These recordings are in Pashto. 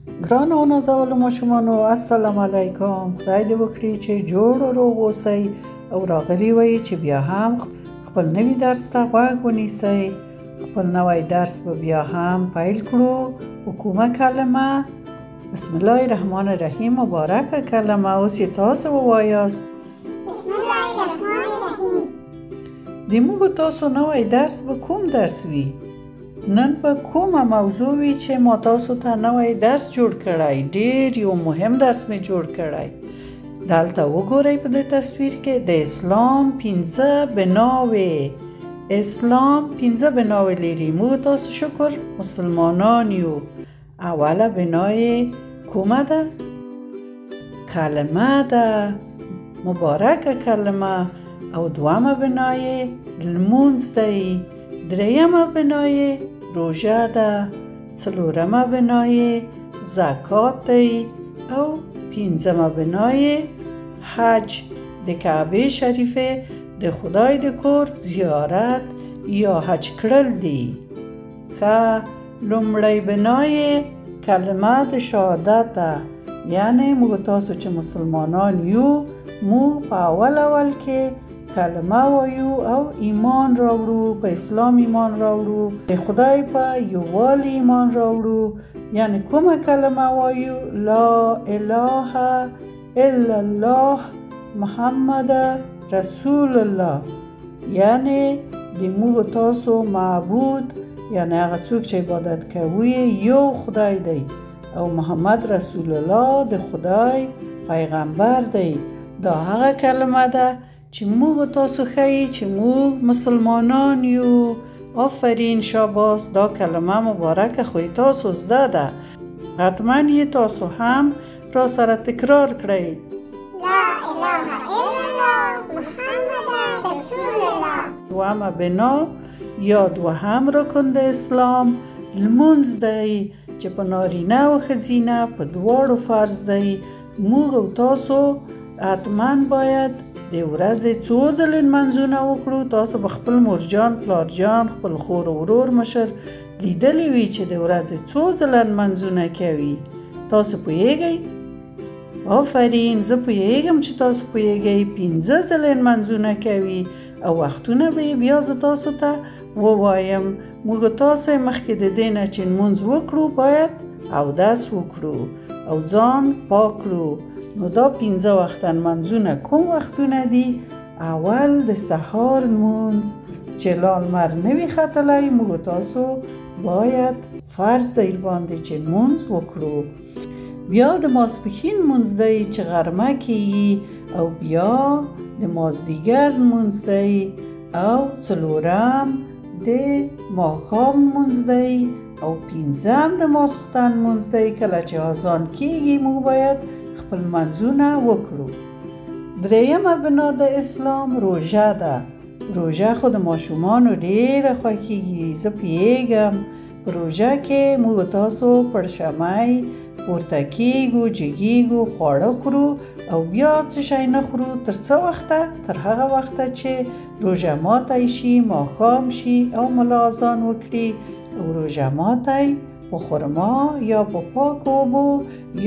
ګرانو او نازولو ماشومانو، السلام علیکم. خدای دې وکړي چې جوړ او روغ اوسئ او راغلي وئ چې بیا هم خپل نوي درس ته غوږ ونیسئ. خپل نوی درس به بیا هم پیل کړو. په کومه کلمه؟ بسم الله الرحمن الرحیم مبارکه کلمه. اوس یې تاسو ووایاست. بسم الله الرحمن الرحیم. د موږ تاسو نوی درس به کوم درس وي؟ نن به کومه موضوع وي چې ما تاسو ته نوی درس جوړ کړی؟ ډیر یو مهم درس مې جوړ کړی. دلته وګورئ په دې تصویر کې د اسلام 5 بناوې. اسلام 5 بناوې لري. موږ تاسو شکر مسلمانان یو. اوله بنا یې کومه ده؟ کلمه ده، مبارکه کلمه. او دوهمه بنا یې لمونځ دی. درېیمه بنا یې روژه ده. څلورمه بنا یې زکات دی. او پنځمه بنا یې حج، د کعبې شریفې د خدای د کور زیارت یا حج کړل دي. ښه، لومړی بنا یې کلمه د شهادت ده. یعنی موږ تاسو چې مسلمانان یو، موږ په اول اول کې کلمه وایو او ایمان راوړو، په اسلام ایمان راوړو، د خدای په یووالي ایمان راوړو. یعنی کومه کلمه وایو؟ لا اله الا الله محمد رسول الله. یعنی د موږ تاسو معبود، یعنی هغه څوک چې عبادت کوي، یو خدای دی او محمد رسول الله د خدای پیغمبر دی. دا هغه کلمه ده چې موږ تاسو ښیي چې موږ مسلمانان یو. آفرین، شاباس. دا کلمه مبارکه خو یې تاسو زده ده، حتما یې تاسو هم را سره تکرار کړئ. لا اله الا الله محمد رسول الله. دوهمه بنا یا دوهم رکن د اسلام لمونځ دی چې په نارینه او ښځینه په دواړو فرض دی. موږ او تاسو حتما باید د ورځې څو ځلې لمونځونه وکړو. تاسو به خپل مورجان، پلارجان، خپل خور او ورور مشر لیدلی وي چې د ورځې څو ځله لمونځونه کوي. تاسو پوهیږئ؟ آفرین، زه پوهیږم چې تاسو پوهیږئ. 5 ځلې لمونځونه کوي او وختونه به یې بیا زه تاسو ته ووایم. موږ تاسو مخکې د دې نه چې لمونځ وکړو باید اودس وکړو او ځان پاک کړو. نو دا 5 وخته لمونځونه کوم وختونه دي؟ اول د سهار لمونځ چې لا لمر نه وي ختلی، موږ تاسو باید فرض دی باندې چې لمونځ وکړو. بیا د ماسپښین لمونځ دی چې غرمه کیږي، او بیا د مازدیګر لمونځ دی، او څلورم د ماښام لمونځ دی، او پنځم د ماسخوتن لمونځ دی. کله چې اذان کیږي موږ باید خپل لمونځونه وکړو. درېیمه بنا د اسلام روژه ده. روژه خو د ماشومانو ډېره خوښیږي، زه پوهیږم. په روژه کې موږ تاسو پړشمی پورته کیږو، جګیږو، خواړه خورو او بیا څه شی نه خورو. تر څه وخته؟ تر هغه وخته چې روژه ماتی شي، ماښام شي او ملا اذان وکړي. او روژه ماتی په خرما یا په پاکو اوبو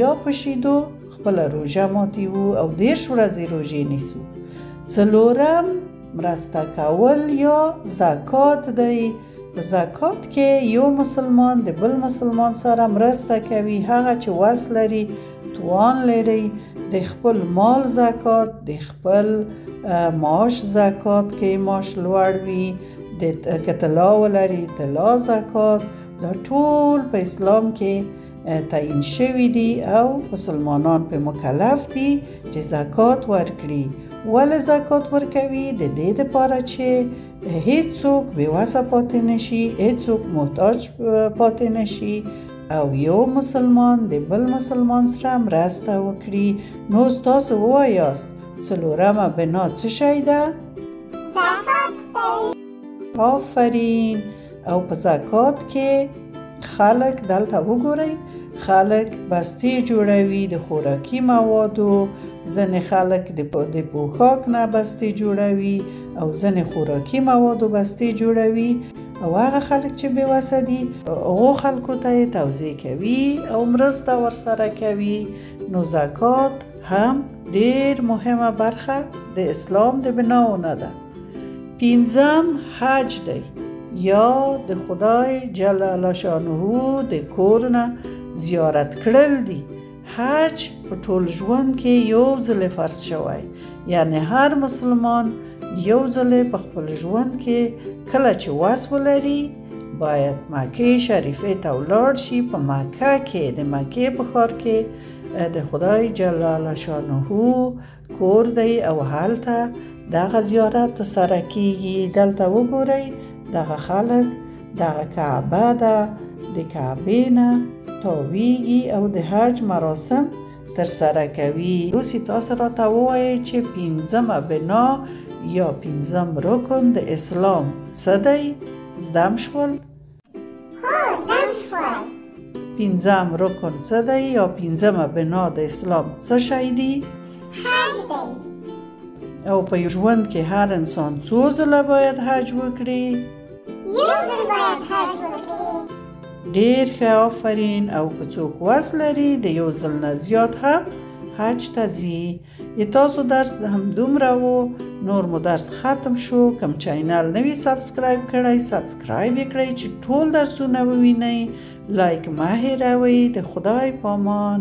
یا په شیدو خپله روژه ماتیوو او 30 ورځې روژې نیسو. څلورم مرسته کول یا زکات دی. په زکات کې یو مسلمان د بل مسلمان سره مرسته کوي، هغه چې وس لري، توان لري، د خپل مال زکات، د خپل معاش زکات کې معاش لوړ وي، د که طلا ولري طلا زکات، دا ټول په اسلام کې تعیین شوي دي او مسلمانان په مکلف دي چې زکات ورکړي. ولې زکات ورکوي؟ د دې دپاره چې هیڅوک بې وسه پاتې نشي، هیڅوک محتاج پاتې نشي او یو مسلمان د بل مسلمان سره مرسته وکړي. نو تاسو ووایاست څلورمه بنا څه شی ده؟ زکات دی. آفرین. او په زکات کې خلک دلته وګورئ، خلک بستې جوړوي د خوراکي موادو، ځینې خلک د پوښاک نه بستې جوړوي او ځینې خوراکي موادو بستې جوړوي. او هغه خلک چې بې وسه دي هغو خلکو ته یې توزیع کوي او مرسته ورسره کوي. نو زکات هم ډیر مهمه برخه د اسلام د بناو نه ده. پنځم حج دی، یا د خدای جل شانه د کور نه زیارت کړل دي. حج په ټول ژوند کې یو ځل فرض شوی، یعنی هر مسلمان یو ځل په خپل ژوند کې کله چې وس ولري باید مکې شریفې ته ولاړ شي. په مکه کې، د مکې په ښار کې د خدای جل شانه کور دی او هلته دغه زیارت ترسره کیږي. دلته وګورئ، دغه خلک دغه کعبه ده، د کعبې نه تاویږي او د حج مراسم ترسره کوي. اوس تاسو راته ووایئ چې پنځمه بنا یا پنځم رکن د اسلام څه دی؟ زدم شول؟ هو، زدم شول. پنځم رکن څه دی یا پنځمه بنا د اسلام څه شی دی؟ حج دی. او په ژوند کې هر انسان څو ځله باید حج وکړي؟ یو ځل باید حج وکړي. ډیر ښه، آفرین. او که څوک وس لري د یو ځل نه زیات هم حج ته ځي. تاسو درس هم دومره و، نور مو درس ختم شو. کوم چینل نوی subscribe کړئ، subscribe یې کړئ چې ټول درسونه ووینئ. لایک مه هېروئ. د خدای پامان.